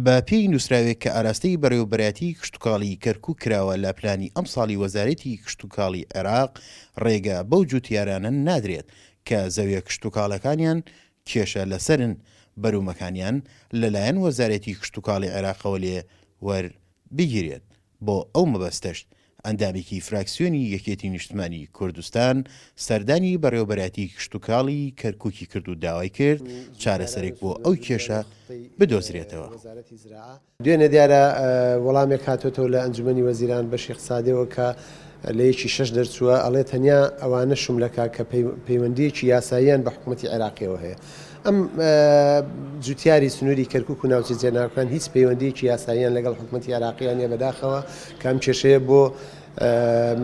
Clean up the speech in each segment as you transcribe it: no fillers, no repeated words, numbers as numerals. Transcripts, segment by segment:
بە پێی نووسراوێک کە ئاراستەی بەڕێوەبەرایەتیی کشتوکاڵی کەرکووک کراوە لە پلانی ئەمساڵی وەزارەتی کشتوکاڵی عێراق ڕێگە بەو جووتیارانە نادرێت کە زەویە کشتوکاڵەکانیان کێشە لەسەرن بەروومەکانیان لەلایەن وەزارەتی کشتوکاڵی عێراقەوە لێ وەربگیرێت بۆ ئەو مەبەستەش ئەندامێکی فراکسیۆنی یەکێتی نیشتمانی کوردستان سەردانی بەڕێوەبەرایەتی کشتوکاڵی کەرکوکی کرد و داوای کرد چارەسەرێک بۆ ئەو کێشە بدۆزرێتەوە. دوێنێ دیارە وەڵامێک هاتۆتەوە لە ئەنجومەنی وەزیران بەشی اقتصادیەوە کە لە یەکی شەش دەرچووە ئەڵێ تەنیا ئەوانە شوملەکە کە پەیوەندیەکی یاساییان بە حکومەتی عێراقیەوە هەیە. ئەم جوتیاری سنووری کەرکوک و ناوچە جێناوەکان هیچ پەیوەندیەکی یاساییان لەگەڵ حکومەتی عێراقیان نیە بەداخەوە کە ئەم کێشەیە بۆ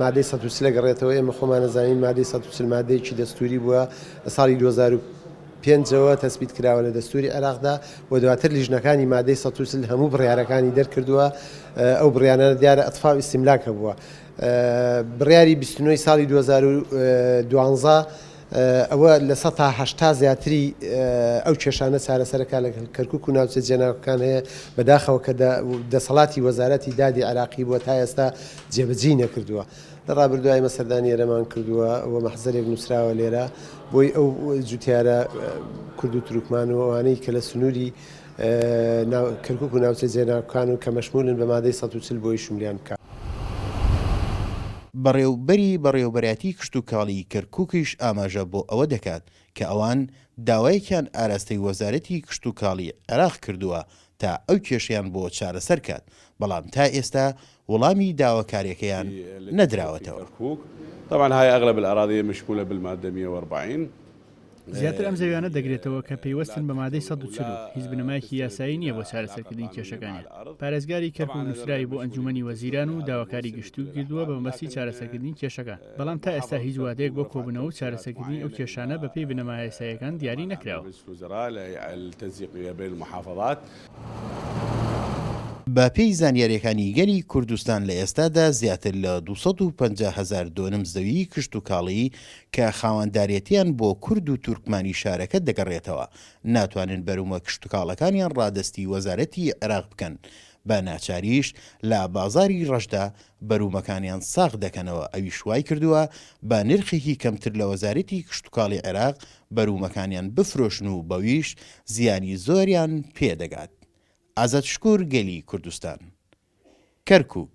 مادەی 140 گەڕێتەوە ئێمە خۆمان نەزانین مادەی 140 مادەیەکی دەستوری بووە لە ساڵی 2005ەوە تەسبیت کراوە لە دەستوری عێراقدا و دواتر لیژنەکانی مادەی 140 هەموو بڕیارەکانی دەرکردووە ئەو بڕیارانە دیارە ئەتفا و ئیستیملاک هەبووە بڕیاری 29 ساڵی 2012 ئەوە 80% زیاتری ئەو کێشانە چارەسەرەکە لە کەرکوک و ناوچە جێناکۆکان هەیە، بەداخەوە کە دەسەڵاتی وەزارەتی دادی عێراقی بووە تا ئێستا جێبەجێی نەکردووە. لە ڕابردوو ئێمە سەردانی ئێرەمان کردووە و مەحزەرێک نووسراوە لێرە بۆی ئەو جوتیارە کورد و تورکمان و ئەوانەی کە لە سنووری کەرکوک و ناوچە جێناکۆکان و کە مەشمولن بە مادەی 140 بۆی شملیان بکا. بەڕێوبەری بەڕێوبەرایەتی کشتوکاڵی کەرکوکیش ئاماژە بۆ ئەوە دەکات کە ئەوان داوایەکیان ئاراستەی وەزارەتی کشتوکاڵی عێراق کردووە تا ئەو کێشەیان بۆ چارەسەر کات، بەڵام تا ئێستا وڵامی داواکاریەکەیان نەدراوەتەوە. زیاتر ئەم زەویانە دەگرێتەوە کە پەیوەستن بە مادەی 140 و هیچ بنەمایەکی یاسایی نییە بۆ چارەسەرکردنی کێشەکانیان. پارێزگاری کەرکوک نووسراوی بۆ ئەنجوومەنی وەزیران و داواکاری گشتی کردووە بە مەبەستی چارەسەرکردنی کێشەکان، بەڵام تا ئێستا هیچ وادەیەک بۆ کۆبوونەوە و چارەسەرکردنی ئەو کێشانە بەپێی بنەما یاساییەکان دیاری نەکراوە. بە پێی زانیاریەکانی گەلی کوردستان لە ئێستادا زیاتر لە 250 هەزار دۆنم زەویی کشتوکاڵی کە خاوەندارێتیان بۆ کورد و تورکمانی شارەکە دەگەڕێتەوە ناتوانن بەرومە کشتوکاڵەکانیان ڕادەستی وەزارەتی عێراق بکەن بە ناچاریش لە بازاری ڕەشدا بەرومەکانیان ساغ دەکەنەوە ئەویش وایکردووە بە نرخێکی کەمتر لە وەزارەتی کشتوکاڵی عێراق بەرومەکانیان بفرۆشن و بەویش زیانی زۆریان پێدەگات. ئازاد شکور گەلی کوردستان. کەرکوک.